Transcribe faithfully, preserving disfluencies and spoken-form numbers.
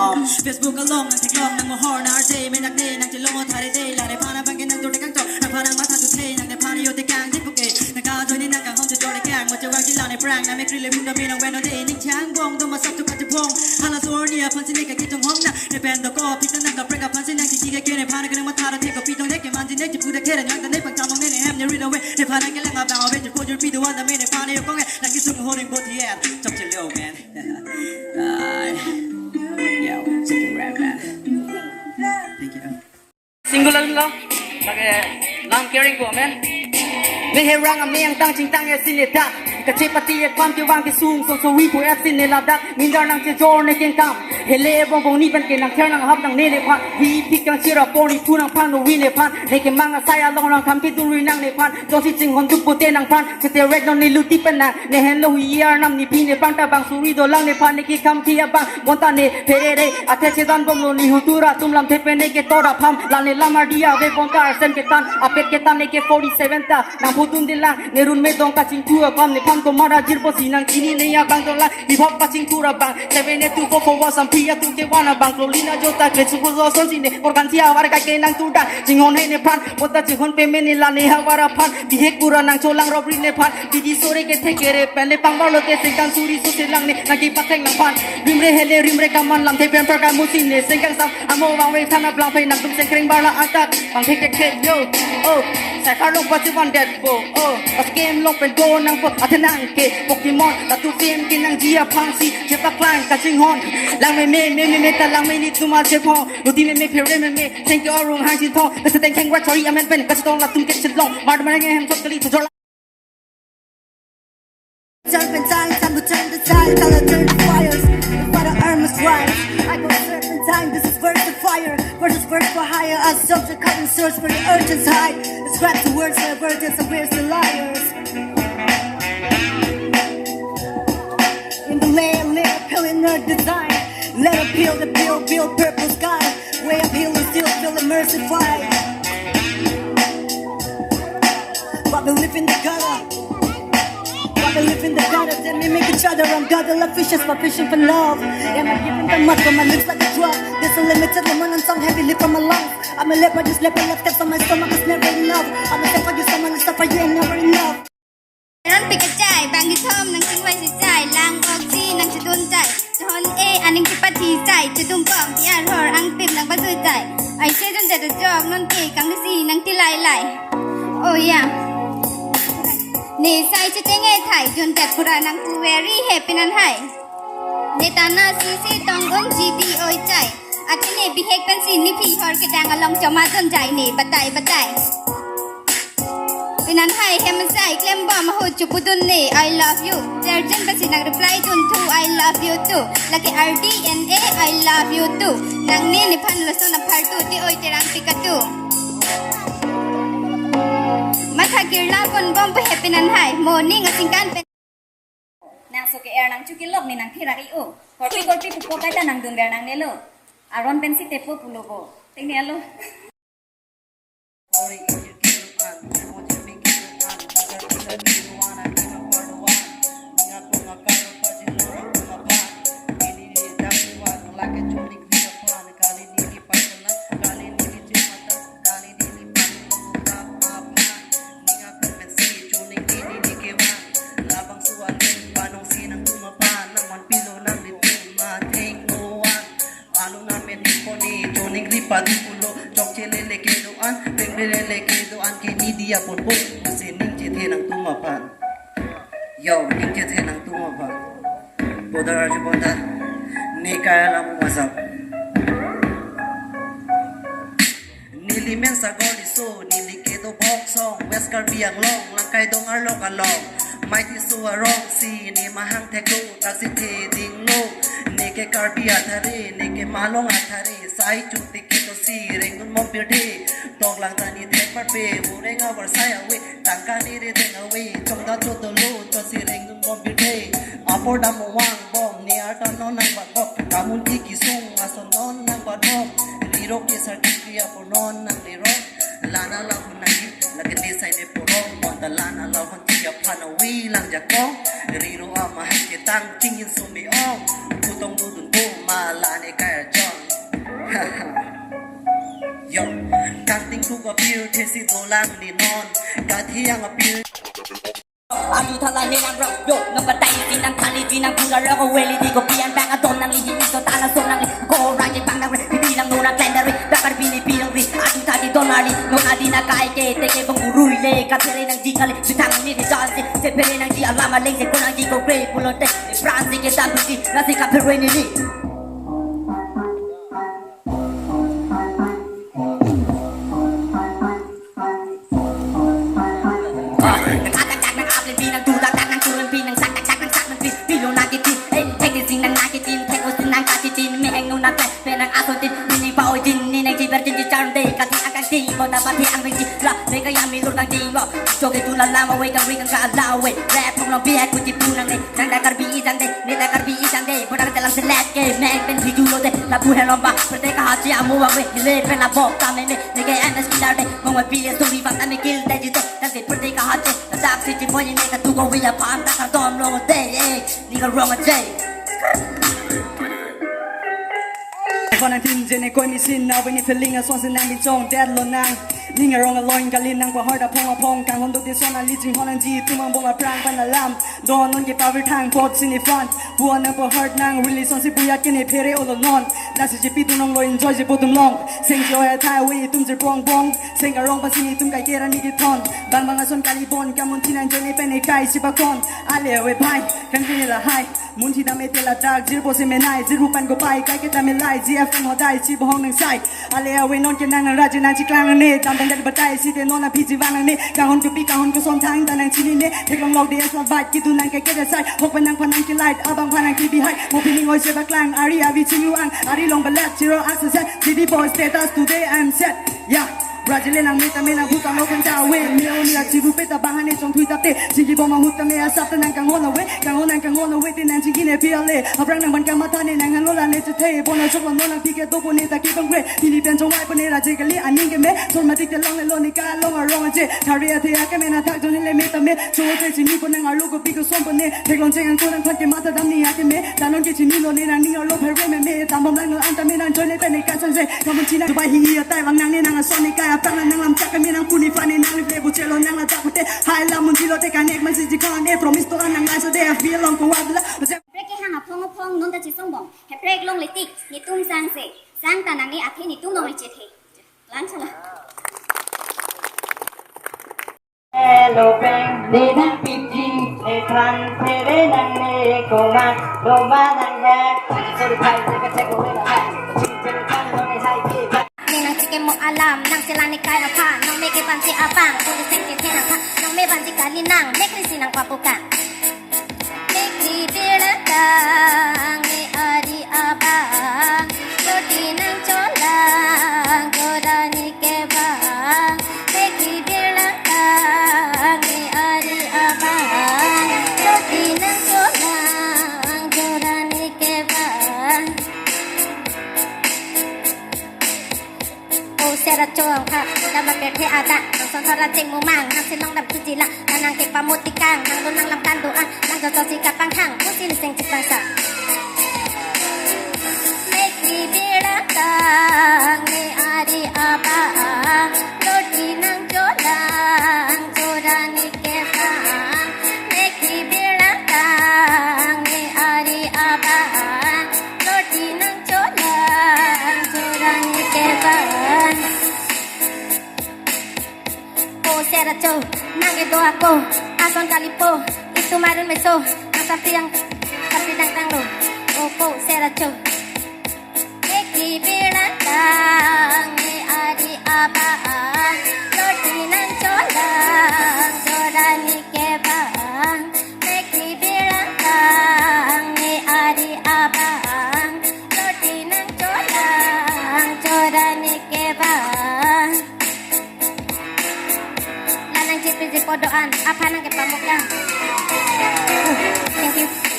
Um, Facebook along nangtheklong nangmohor nang-arje, menak ne nangchelong o thare de, la nephan abang ke nangtur tekangtok, nephan nangmatha tuthe, nang nephan yo tekang jit puke, nangkajoine nangkanghon chejor tekang, mo chewang jilang ne prang, nang mekri le bunda me nangveno de, ning changbong do masap tu kachebong, hala sorni aphan sini kaki chonghong na, nepen do ko pita nangkaprek aphan sini nangkiki ke nephan ke nangmatha ra thek ko pitong de ke manjine chipu de kere nyang de nepangchamong ne nehem ne ri do we, nephan keleng abang ave chipu jur pidu wan da me nephan yo kong e, nangkisung horing bot hier, chok cheleo man. Ai. Yo, chicken wrap, man. Thank you. Single lo. Lake lang caring ko, man. Me herang ame angtang chingtang e sine ta. Kachepate e kwan kevang kesung so so wi po e sine ladak. Mindar nangchejor ne kengkam. Hele bongbong ni pen ke nangther nanghap nangne nephan. Wi pik kangchir apor ni thu nangphan no wi nephan. Ne kemang asai along nangtham keduri nang nephan. Dosi chinghon duk pote nangphan. Sete red non ne luti pen nang. Nehenlo hui arnam ni phi nephan ta bang suri dolang nephan ne kekam thi abang bonta ne pherere athe chedan bomlo ni hutur atum lamthe pen ne ketor apham la ne lam ardi ave bonta arsen ketan apet ketan ne ke forty seven ta nangpudun dilang ne run me dong kachingthu abang nephan tomar ajir posi nangchini ne abang dolang bibhop kachingthu abang seven eight two four four one samphi atum kevan abang klolina jota kretsu ko son sine organ si avar ka ke nangtuda chinghon he nephan bonta chinghon peme ne la ne havar aphan bihek pura nangcholang robri nephan bidi sore kethe kere pen le pangbar lote sengkang suri suse lang ne nangkipatheng nangphan rimre hele rimre kaman lamthe pen perka musi ne sengkang sam amo vangve thana blang phe nangtum sengkreng barla atak bang phe kekhe yo oh sakar lok pasi van det bo oh pas game lok pen go nangpo athe nang ke Pokemon latu film ke nangji aphangsi chepak lang kachinghon lang me me me me me ta lang me ni tuma chepo luti me me phere me me Thank you, Arung Hang Jin Thong. Kasi teng teng wa chori amen pen. Kasi tong latum ke chilong. Mar mar nge hem chot kali chojor. Turn pen time, time to turn the tide, time to turn the fires. The fire arm is rise. I go serpentine, this is verse of fire. Versus verse for higher, as subject cutting search for the urgent hide. Describe the words, the words, and where's the liars? In the layer, layer, peeling her design. Let her peel the peel, peel purple sky. Way up here, we still feel immersive vibe. But we live in the gutter. But we live in the gutter. Then we make each other run gutter like fishes for fishing for love. Am I giving them up on my lips like a drug? This unlimited lemon and song heavy lip on my lungs. I'm a leopard, just leopard left on my stomach is never enough. I'm a shepherd, you summon, you suffer, you ain't never enough. Ron pikachai, bang kithom nang chingvai si chai, lang oksi nang chedun chai, chehon e aning chipathi chai, chedum pom, biar hor angpim nang pasui chai. Ai se jun jat jok non ke kang si nang tilai lai. Oh yeah. Ne sai checheng e thai, jun jat pura nang ku very happy nan hai. Ne tana si si tong un ji di oi chai. Athe ne bihek pensi ne phi hor kedang along choma jun jai ne batai batai. Pinan hai hem sai klem bom ahut chupudun ne I love you. Detergent pensi nang reply dun thu I love you too. Lake R D N A I love you too. Nang ne nephan lason aphar tu ti oi terang pikatu. Matha kirla pon bom pe happy nan hai. Morning asingkan pen. Nang so ke er nang chukilok ne nang thirak i o. Korpi korpi pupo kaita nang dunver nangnelo. Aron pensi tepo pulo bo. Tengne alo. Aluna men koni choning ripa di pulo chokche lele kedo an, pengre lele kedo an ke ni dia pon bo, si ning chethe nangtum aphan. Yo, ning chethe nangtum aphan. Bodar arju bonta, ne kaya lamu masap. Neli men Sagor Tisso, neli kedo Boksong, West Karbi Anglong, Langkaidong arlok along. Mai Tisso arong si ne mahang theklo, taksi thedinglo. Ne ke Karbi athare, ne ke Malong athare, sai chuti kito si rengdun bom pirthe. Toklang tani thek parpe, bureng avar sai ave, tangka ne rideng ave, chongda chodolo, to si rengdun bom pirthe. Apor dam vang bom, ne arta non nangbat bom, kamun ki kisung, ason non nangbat bom. Rirok ke sarki kriya apor non nang rirok. Lana lahun nangji, lake ne sai ne porong, mon Talan along hon ti aphan awi lang jakong. Riro amahang ketang tingin sumi ong. Putong dudun po malan ekai ajon. Yo, kanting tuk apir thesi dolang ni non. Kathiang apir. Adu thala henang rok yo, nang batai jinang thali jinang pura rok weli di ko pian bang adon nangli hini so tala so nangli ko rang bang nang re bilang nona klender re bakar bini bilang re adu thali don nangli nona dina kai ke teke bang gurui le kathere nangji kali bitang ni di jansi se phere nangji alama leng se ko nangji ko gre pulote pransi ke dan buji nasi kaphere ni ni. Lapu helom ba, perte kahachi amu bang le, le pen abok ta meme, neke M S P lar de, mong ma P S turi bang ta me kil de jito, ta se perte kahachi, ta dak si ji mo ni ne ka tu ko wi aphan ta kardom long de, eh, ni ka rong aje. Ko nangtin je ne koi misin na weni feeling ason si nang binchong det lonang. Ning arong along kali nang pahor da phong aphong kanghon do de son ali chinghon nangji tumang bong aphrang pen alam. Don non ke power thang pot sini fun. Puan na pahor nang release on si buya ke ne phere olo non. Dasi jipi tunong lo enjoy jipo tumlong. Seng joy athai we itum jir pong pong. Seng arong pa sini itum kai kera ni kithon. Bang bang ason kali bon kamun thinan jene pen ekai si bakon. Ale we bhai kan kini la hai. Munthi dam ete ladak jirpo si menai. Jirpo pan ko pai kai ke dam elai. G F N hodai si bohong nang sai. Ale awe non ke nang raji nang chiklang ne. Dam dam dal batai si de non aphi jivan nang ne. Kahon kupi kahon kuson thang dan nang chini ne. Theklong lok de eswa bat kitu nang ke ke de sai. Hok pa nang pa nang ke light abang pa nang ke bihai. Mo pini ngoi se baklang ari avi chinglu ang. Ari long balat chiro aksa set. T V boy status today I'm set. Yeah. Brazil nang meta me nang buta lo kan ta we. Me oni la chibu peta bahane chong thui tate. Chingki bom ahut ta me asap ta nang kanghon awe. Kanghon nang kanghon awe te nang chingki ne piale. Aphrang nang ban kamatha ne nang halo la ne chethe. Bona chok lo non nang pike do pone ta ki bang we. Pini pen chong wai pone raje kali aning ke me. Son matik te long le lo ni ka long arong aje. Thari athe ake me na thak jong le meta me. Cho te chini pon nang arlo ko piko som pone. Theklong cheng ang ko nang phat ke mata dam ni ake me. Tanon ke chini lo ne nang ni arlo pher we me me. Tam bom lang lo anta me nang joy le pen ne ka sang se. Kamun china Dubai hi iya tai bang nang ne nang ason ne kaya pang nang lam chak kami nang puni fani nang le bu chelo nang la chak te hai la mun chilo te kanek masih jikon e promise to nang la so de a feel long ko wa la. Breke hang aphong aphong non ta chisong bong. Heprek long le tik ni tum sang se. Sang ta nang ne athe ni tum long le chethe. Lang chala. Hello bang, de nang piji, e than phere nang ne koma, koma nang ne, sorry bhai, jaga check away na bhai, piji than lo ne hai ke bhai. Ne nang chike mo alam, nang sila ne kai apha, nang me ke banji abang, police station ke thena pha, nang me banji kali nang, me krisi nang papuka. Mekri birtang ni ari abang, roti nang cholang, jorani kebang. Mekri birtang ni ari abang, roti nang cholang, jorani kebang. O sera chong ha, dam ba kerthe ada, nang son thora cheng mumang, nang silong dam kiji la, nang nang ke pamuti kang, nang lo nang lam kan do ang, nang jojo si kapang hang, pusi liseng chipang sa. Mekri birtang ni ari abang, roti nang cholang, jorani kebang. Mekri birtang ni ari abang, roti nang cholang, jorani kebang. O sera cho, nang edo ako, ason kalipo, itum arun meso, nang sampi yang, sampi dang tang lo. O po sera cho. Mekri birtang ni ari abang, roti nang cholang, jorani kebang. Mekri birtang ni ari abang, roti nang cholang, jorani kebang. La nang chit piji podoan, aphan nang ke pamuk ya. Thank you.